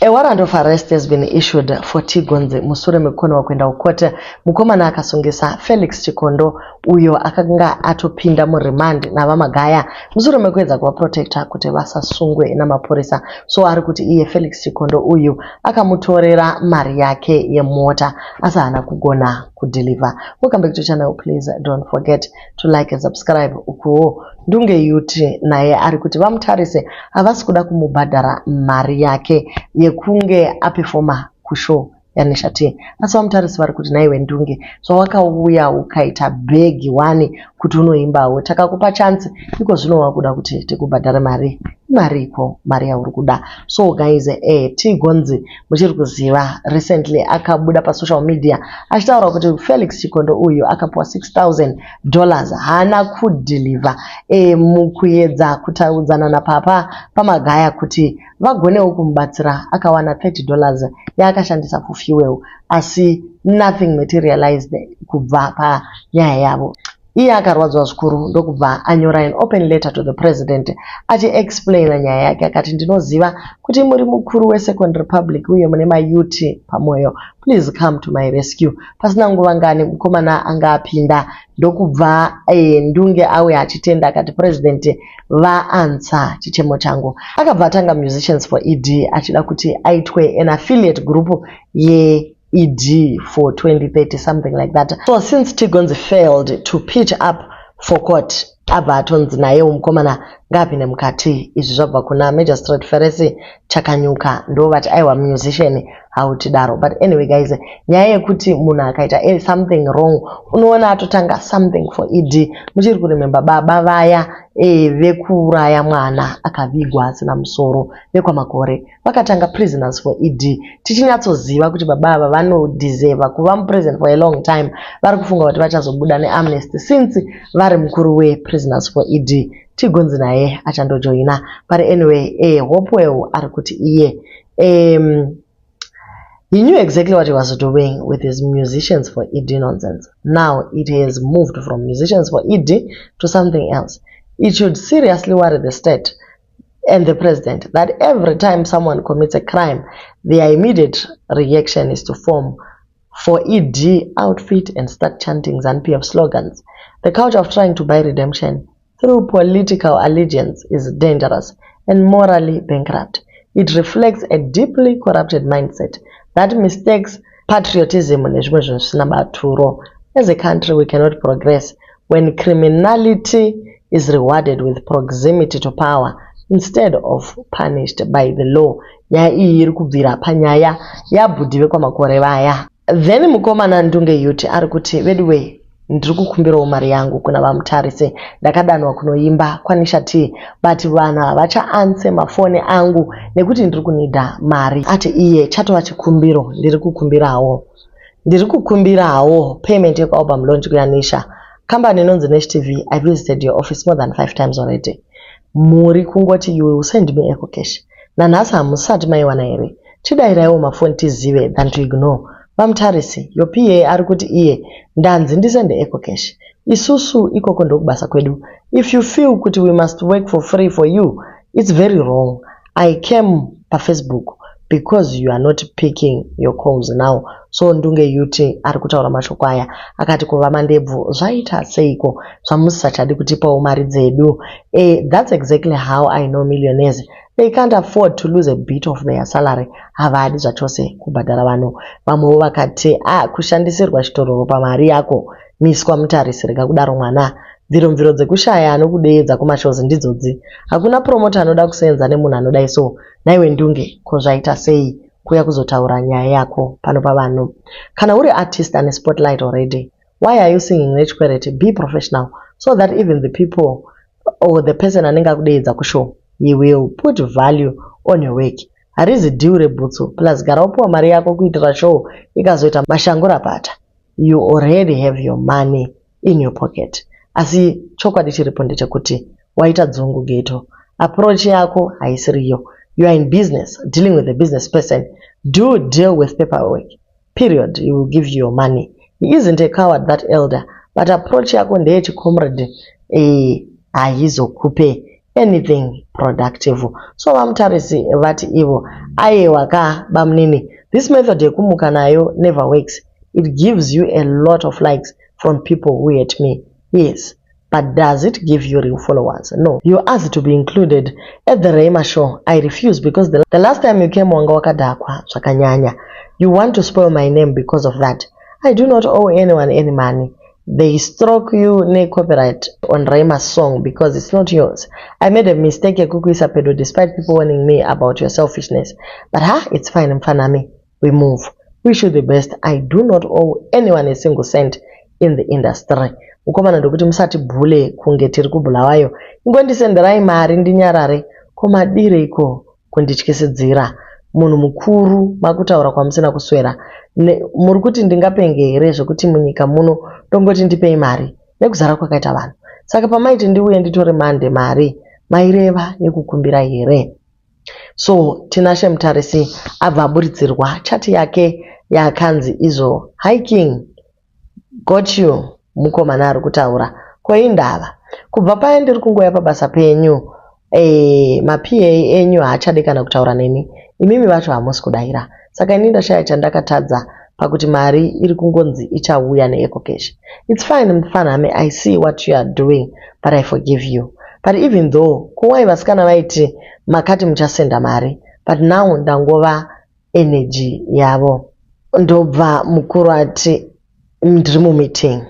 A warrant of arrest has been issued for T Gonzi mushure mekukonewa kuenda kucourt. Mukomana akasungisa Felix Chikondo uyo akanga atopinda muremand naVaMagaya mushure mekuedza kuvaprotecta kuti vasasungwe namapurisa. So ari kuti iye Felix Chikondo uyu akamutorera mari yake yemota asi haana kugona kudeliver. Welcome back to channel. Please don't forget to like and subscribe. Ukuwo Ndunge Yuti naye ari kuti VaMutarise havasi kuda kumubhadhara mari yake yekunge apefoma kushow yaNisha T. Asi VaMutarisi vari kuti nhaiwe Ndunge zvawakauya ukaita bhegi wani kuti unoimbawo takakupa chance iko zvino wakuda kuti tikubhadhare mari imariko mari yauri kuda. So guys, T Gonzi muchiri kuziva recently akabuda pasocial media achitaura kuti Felix Chikondo uyu akapuwa $6000 haana kudeliver mukuedza kutaudzana napapa paMagaya kuti vagonewo kumubatsira. Akawana $30 yaakashandisa for fuel asi nothing materialized kubva panyaya yavo. Iye akarwadzwa zvikuru ndokubva anyora an open letter to the president achiexplaina nyaya yake akati ndinoziva kuti muri mukuru weSecond Republic uye mune mayuti pamwoyo, please come to my rescue. Pasina nguva ngani mukomana anga apinda ndokubva Ndunge auya achitenda akati president vaanswer chichemo changu. Akabva atanga Musicians for ED achida kuti aitwe an affiliate group ye ED for 2030, something like that. So since T Gonzi failed to pitch up for court, abva atonzi nayewo mukomana ngaapinde mukati. Izvi zvabva kuna Magistrate Feresi Chakanyuka ndo vati aiwa musician hautidaro. But anyway guys, nyaya yekuti munhu akaita something wrong unoona atotanga something for ED. Muchiri kuremember baba vaya vekuuraya mwana akavigwa asina musoro vekwaMakore vakatanga Prisoners for ED tichinyatsoziva kuti baba ava vanodeserva kuva muprison for a long time. Vari kufunga kuti vachazobuda neamnesty since vari mukuru wePrisoners for ED. T Gonzi naye achandojoina. But anyway, Hopewell ari kuti iye he knew exactly what he was doing with his Musicians for ED nonsense. Now it has moved from Musicians for ED to something else. It should seriously worry the state and the president that every time someone commits a crime, their immediate reaction is to form for ED outfit and start chanting ZANU-PF slogans. The culture of trying to buy redemption through political allegiance is dangerous and morally bankrupt. It reflects a deeply corrupted mindset that mistakes patriotism nezvimwe zvinhu zvisina maturo. As a country, we cannot progress when criminality is rewarded with proximity to power instead of punished by the law. Nyaya iyi iri kubvira panyaya yabhudhi vekwaMakore vaya. Then mukomana Ndunge Yuti ari kuti veduwe ndiri kukumbirawo mari yangu kuna VaMutarise. Ndakadanwa kunoimba kwaNisha T but vanhu havachaanswer mafoni angu nekuti ndiri kunida mari. Ati iye chatova chikumbiro ndiri kukumbirawo payment yekualbum launch kuyaNisha. Kambani inonzi Nash TV, I visited your office more than five times already. Muri kungoti you will send me EcoCash. Nanhasi hamusati maiwana here? Tidayiraiwo mafoni tizive than to ignore. VaMutarisi, your PA ari kuti iye ndanzi ndisende EcoCash. Isusu ikoko ndokubasa kwedu. If you feel kuti we must work for free for you, it's very wrong. I came paFacebook because you are not picking your calls now. So Ndunge Yuti ari kutaura mashoko aya akati kuva Mandebvu zvaita seiko zvamusisachadi kutipawo mari dzedu? That's exactly how I know millionaires. They can't afford to lose a bit of their salary. Havadi zvachose kubhadhara vanhu. Vamwewo vakati a kushandisirwa chitororo pamari yako. Miswa Mutarisi, rega kudaro mwana. Mviromviro dzekushaya anokudeedza kumashozi ndidzodzi. Hakuna promoter anoda kusenza nemunhu anodai so. Naiwe Ndunge, ko zvaita sei kuuya kuzotaura nyaya yako pano pavanhu? Kana uri artist ane spotlight already, why are you singing nechikwereti? Be professional so that even the people or the person anenge akudeedza kushow, he will put value on your work. Harizi deal rebhutsu. Plus gara upiwa mari yako kuitira show ikazoita mashangurapata. You already have your money in your pocket. Asi chokwadi chiripo ndechekuti waita dzungu geto. Approach yako haisiriyo. You are in business, dealing with a business person. Do deal with paperwork. Period. He will give you your money. He isn't a coward, that elder. But approach yako ndeyechicomrade haizokupe. anything productive. So VaMutarisi vati ivo, Ayewa ka bamunini, this method yekumuka nayo never works. It gives you a lot of likes from people who hate me. Yes, but does it give you real followers? No. You asked to be included at the Raymer show. I refuse because the last time you came wanga wakadhakwa zvakanyanya. You want to spoil my name because of that. I do not owe anyone any money. They stroke you necopyright on Raymer's song because it's not yours. I made a mistake yekukuisa pedo despite people warning me about your selfishness. But ha, it's fine mfanami. We move. Wish you the best. I do not owe anyone a single cent in the industry. Mukomana ndokuti musati bhule kunge tiri kuBulawayo. Ingondisenderai mari ndinyarare. Ko madireiko kundityisidzira? Munhu mukuru makutaura kwamusina kuswera. Muri kuti ndingapenge here zvekuti munyika muno ndongoti ndipei mari nekuzara kwakaita vanhu. Saka pamaiti ndiuye nditore mande mari maireva yekukumbira here? So Tinashe Mutarisi abva aburitsirwa chati yake yakanzi izvo hiking got you mukomana ari kutaura. Ko indava? Kubva paya ndiri kungouya pabasa penyu e, maPA enyu haachadi kana kutaura neni. Imimi vacho hamusi kudaira. Saka ini ndashaya chandakatadza pakuti mari iri kungonzi ichauya neEcoCash. It's fine mufanami, I see what you are doing but I forgive you. But even though kuwai vasikana vaiti makati muchasenda mari but now ndangova energy yavo. Ndobva mukuru ati ndiri mumeeting.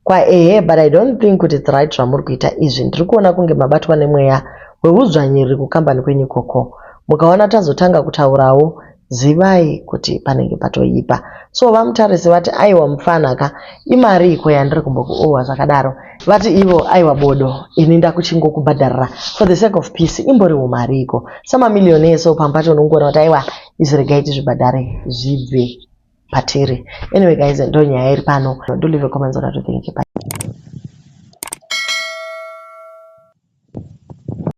Kwa ehe but I don't think kuti it's right zvamuri kuita izvi. Ndiri kuona kunge mabatwa nemweya weudzvanyiriri kukambani kwenyu ikoko. Mukaona tazotanga kutaurawo zivai kuti panenge patoipa. So VaMutarisi vati aiwa mufana ka imari iko yandiri kumbokuowa zvakadaro. Vati ivo aiwa bodo ini ndakuchingokubhadharira for the sake of peace imboriwo mari iko. Samamiliyoni eso pamwe pacho unongoona kuti aiwa izvi regai tizvibhadhare zvibve patiri. Anyway guys ndo nyaya iri pano. Do leave a comments on what you think. Bye.